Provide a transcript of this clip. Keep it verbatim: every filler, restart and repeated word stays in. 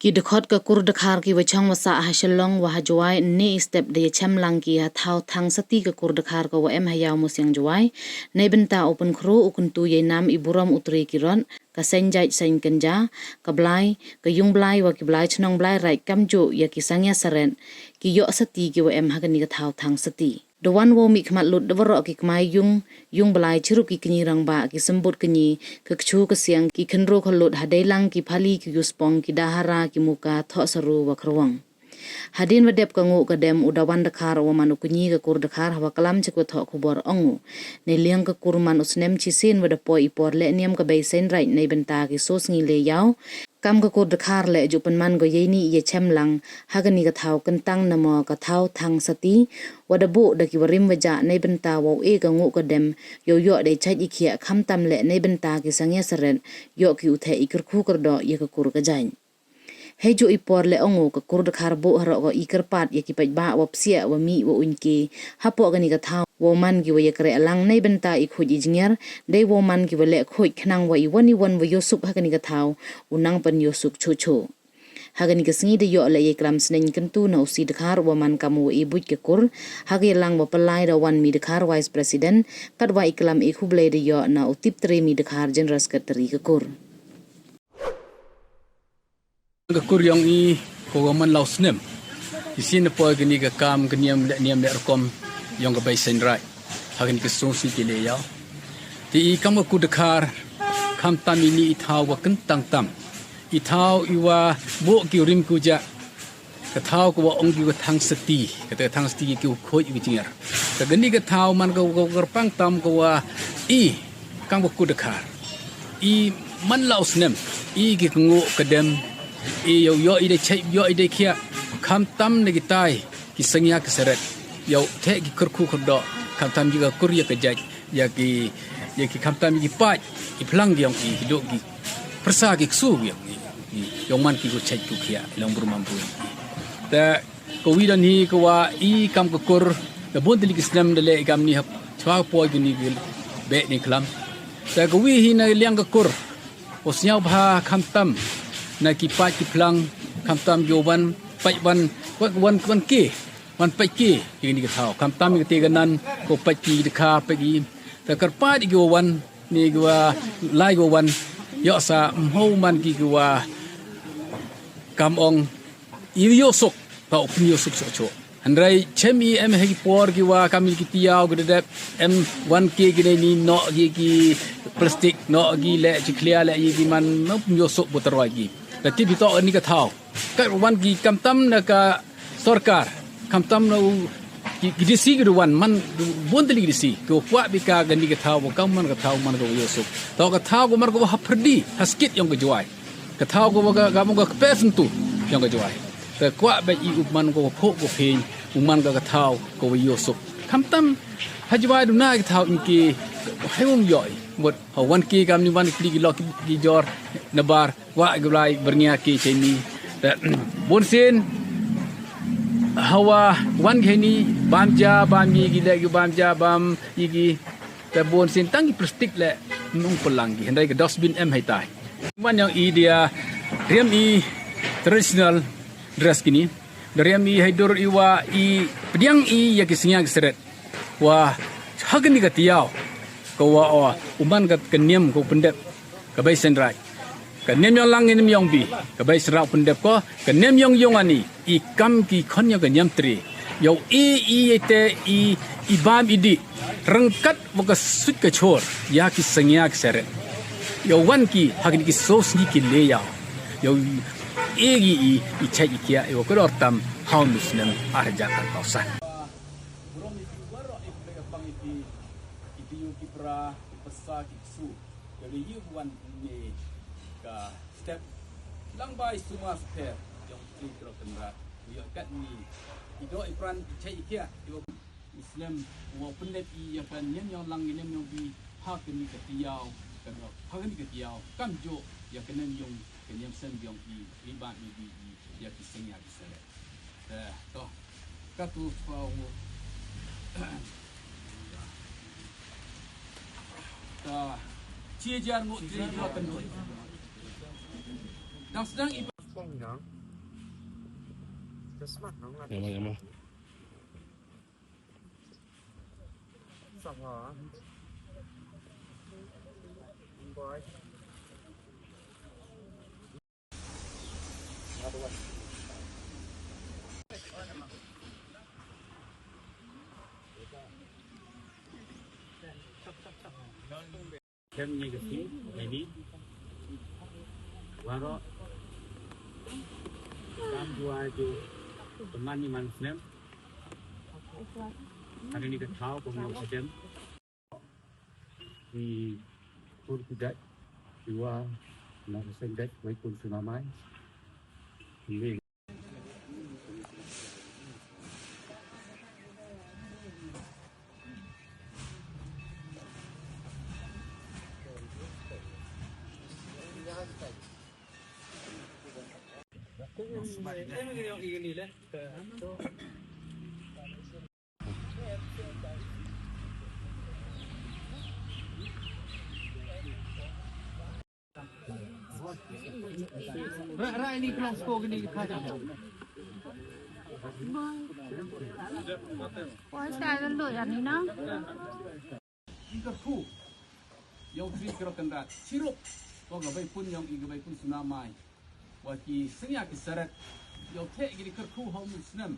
Ki dkhot ka kur dkhar ki wa chong wa sah ha Shillong wa ha Jowai, ynne i step da ya chem lang ki ha thaw thang sati ka kur dkhar ka wa em ha Iawmusiang Jowai. Neibynta u pynkhru u kyntu yei nam i burom u tre ki rot, ka seng jait seng kynja, ka blai, ka yung blai wa ki blai chnong blai raij kamjooh ya ki sangya saret, ki yoh sati ki wa em ha kani ka thaw thang sati. Da wan wow mih khmat lut da waroh ki kmai yung, yung blai chirup ki kñi rangbah, ki symbut kñi, ka kchu ka siang, ki khynru khalut, hadei lang ki phali, ki yuspong, ki dahara, ki muka, thoh saru wa khrwang. Hadien wa dep ka nguh ka dem u dawan dkhar wa man u kñi ka kur dkhar ha wa klam cha ki wa thoh khubor ong u. Neiliang ka kur man u snem chisien wa da poi i por leh niam ka bei seng raij neibynta ki soo sngi le yaw. Kam ka kur dkhar leh ju pynman ko yeini ya chem lang ha kani ka thaw kyntang namo ka thaw thang sati, wa da buh da ki wa rim wa jah neibynta wow e ka nguh ka dem, yow yoh dei chait i khiah khamtam leh neibynta ki sangya saret, yoh ki u theh i kyrkhu kyrdoh ya ka kur ka jait. Hei ju i por leh ong u ka kur dkhar buh haroh ko i kyrpad ya ki paidbah wa psiah wa mih wa uiñke hapoh kani ka thaw, wow man ki wa ya kreh lang neibynta i khuid i jngiar, dei wow man ki wa leh khuid khnang wa i wan i wan wa yoh suk ha kani ka thaw, u nang pynyoh suk chuh chuh. Ha kani ka sngi da yoh leh yei klam sneng kyntu na u C dkhar wa man kam u wa i buit ka kur, ha ka yalang wa pynlai da wan mi dkhar Vice President, katwa i klam i khublei da yoh na u tip tre mi dkhar General Secretary ka kur. Ka kur yong i ko wa man la u snem. I sin na poi kani ka kam ka niam leh niam leh rukom yong ka bei seng raij ha kani ka soo sngi ki le yaw. Te i kam ka kur dkhar, khamtam ini i thaw wa kyntang tam. I thaw i wa buh ki u rim ki u jah. Ka thaw ka wa ong ki wa thang sati. Kata ka thang sati ki u khuid i ki jngiar. Ka kani ka thaw man ka wa kyrpang tam ka wa i kam ka kur dkhar. I man la u snem. I ki ka nguh ka dem. I yow yoh i dei chait, yoh i dei khiah. Khamtam na ki tai ki sangya ki saret. Yow theh ki kyrkhu kyrdoh. Khamtam ya ka kur ya ka jait. Ya ki, ya ki khamtam ya ki paid, ki phlang ki yong i, ki duh ki pyrsa ki ksu ki yong i, ki yong man ki ko chait ko khiah, long bru mam bru yong i. Te ka wi dan hi ka wa i kam ka kur, da bun tylli ki snem da leh i kam ni hap, chwa poi ki ni ki beh ni khlam. Te ka wi hi na liang ka kur, u sñiaw bha khamtam, na ki paid ki phlang, khamtam ki wan, paid wan, wan, wan, wan ki. Wan pait ki, ki ni ka thaw. Khamtam ki te ka nan, ko pait ki dkha, pait ki. Te kyrpad ki wa wan, ni ki wa, lai ki wa wan, yoh sa, mho man ki ki wa, kam ong, i yoh suk, pa u pynyoh suk suk suk. Hynrei, chem i em ha ki por ki wa, kam i ki tiaw, ki dep, em wan ki ki ni noh ki ki plastik, noh ki leh, chi khlia leh, i ki man, no pynyoh suk butaroi ki. Te tip i toh ni ka thaw. Ka wan ki khamtam na ka sorkar, khamtam na u ki, ki D C ki du wan, man bun tylli ki D C, ki wa kwah bika kani ka thaw, wa kam man ka thaw, man ka wa yoh suk. Thaw ka thaw ka man ka wa ha pyrdi, ha skit yong ka Jowai. Ka thaw ka wa ka, ka man ka kpes ntu yong ka Jowai. Ka kwah ba i u man ka wa phok ka phin, u man ka ka thaw, ka wa yoh suk. Khamtam, ha Jowai du na ka thaw in ki, ha wong yoh i, mut, ha wan ki kam ni wan ki ki lok ki, ki jor, na bar, Wa ki blai byrngia ki cheni. Te, bun sien, hawa wan ki ni, bam ja, bam yi ki le, ki bam ja, bam yi ki. Te bun sien tang ki plastik le, nung pelang ki. Hynrei ki dustbin em hei tai. Wan yong i dia, riam i traditional dress ki ni. Da riam i hei dur i wa i pdiang i ya ki sñiaw ki seret. Wa, ha kani ka tiaw. Ka wa o, u man ka, ka niam ka u pyndep. Ka bei seng raij. Ka niam yong lang i niam yong bi. Ka bei seng raij u pyndep ko. Ka niam yong yong ani. I kam ki khon yong ka niam tri. Yow i, i, i te, i, i bam i di. Rangkat wa ka sut ka chor. Ya ki sñiaw ki seret. Yow wan ki, ha kani ki so sngi ki le yaw. Yow i, i, i, i chait i kia, i wa ka dor tam, haw mi snem, ar hajar kan pausa. Brom i ki waroh i pyrkhat pang i ki, ki biu ki pra, ki pyrsa ki ksu. Ka le yu wan ne ka step. Lang bai suma step, yong tri kro kynra, yu kat ni. I do i pran i chai i kia, i wa i snem, wa pyndep i ya ka niam yong lang i niam yong bi, ha kani ka tiaw, ka do, ha kani ka tiaw, kam jo, ya ka niam yong, ka niam sem yong i, i ba i bi i, ya ki seng ya ki sere. Te, to. Ka tu pa u. Ta. Chi jar ngut chi jar ngut. Dang sdang i Yama, yama. Kem ni ka si, ini. Waroh. Kam dua ju. Teman ni man snem. Hari ni ka thaw ko mo snem. Ni kur kudat. Dua. Na snem dat, wai kun sunamai. Ni. Ra, ra ini kelas ko gini ka. Wah, sa lalu ya ni na. I kyrkhu. Yow tri kyrok kynrad. Chirup. Wa ka bei pun yong i ka bei pun sunamai. Wa ki sengya ki saret. Yow theh ki di kyrkhu ha u snem.